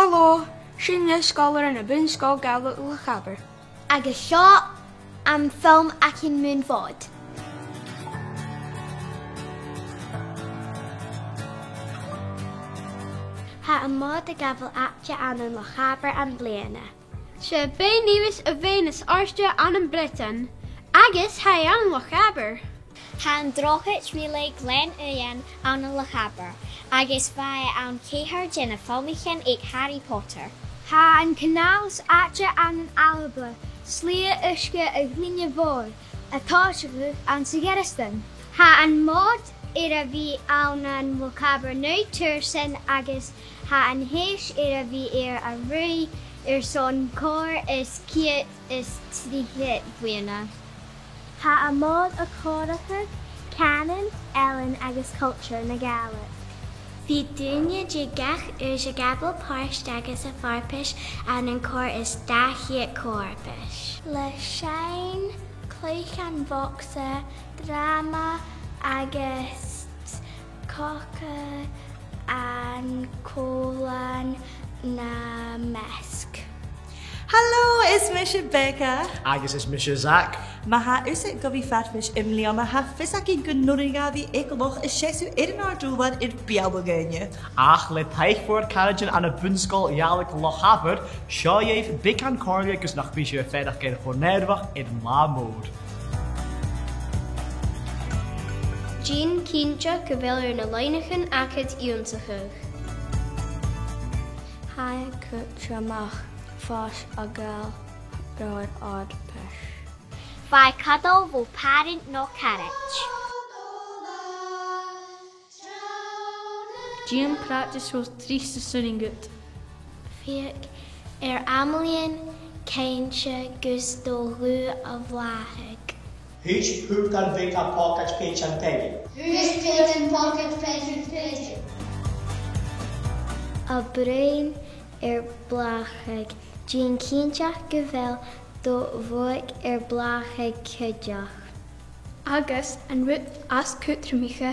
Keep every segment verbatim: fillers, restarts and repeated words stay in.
Halò, sinn leithsgoilearan à Bun-sgoil Ghàidhlig Loch Abar. Agus seo am film againn mun Mhòd. Tha am Mòd a' gabhail àite ann an Loch Abar am-bliadhna. 'S e Beinn Ìris a' bheinn as àirde ann am Breatainn, agus tha i ann an Loch Abar. Tha an Drochaid Mhìle Gleann Uidhean ann an Loch Abar, agus bha e ann ceithir de na filmichean aig Harry Potter. Tha an canal as àirde ann an Alba, slighe uisge a' Ghlinne Mhòir, a' tòiseachadh anns a' Ghearasdan. Tha am Mòd air a bhith ann an Loch Abar naoi tursan agus tha an t-sèist air a bhith air a ruith airson còrr is ceud is trithead bliadhna. Tha am Mòd a' comharrachadh cànan, ealain agus cultar na Gàidhlig. Bidh daoine de gach aois a' gabhail pàirt agus a' farpais ann an còrr is dà cheud co-fharpais. Le seinn, cluichean bogsa, dràma agus cogadh an còmhlain nam measg. Halò, is mise Becca. Agus is mise Zach. Ma tha thusa gu bhith farpais am-bliadhna, tha fios againn gun urrainn dha bhith aig an loch a' seasamh air an àrd-ùrlar air beulaibh dhaoine. Ach le taic mhòr caraidean ann am Bun-sgoil Ghàidhlig Loch Abar, seo dhuibh beagan comhairle gus nach bi sibh a' faireachdainn cho nèirfeach air an latha mòr. Dèan cinnteach gu bheil na loidhnichean agad ionnsachadh. Tha e cudromach fàs a' gabhail ro fharpais. Faigh cudail bho phàrant no caraid. Dèan practice ro thric san t-sionnain dhut. Feuch air am bliadhna cinnteach gus do ghuth a bhlàthachadh. Thuit putan beag à pocaid peant an taigh. Thuit putan à pocaid peant an taigh. A' bruidhinn air blàthachadh, dèan cinnteach gu bheil do bhodhaig air blàthachadh cuideachd. Agus an rud as cudromaiche,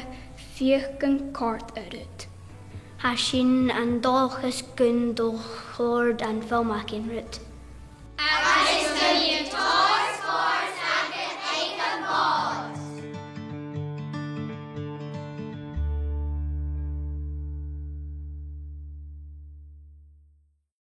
feuch gun còrd e riut. Tha sinn an dòchas gun do chòrd am film againn riut.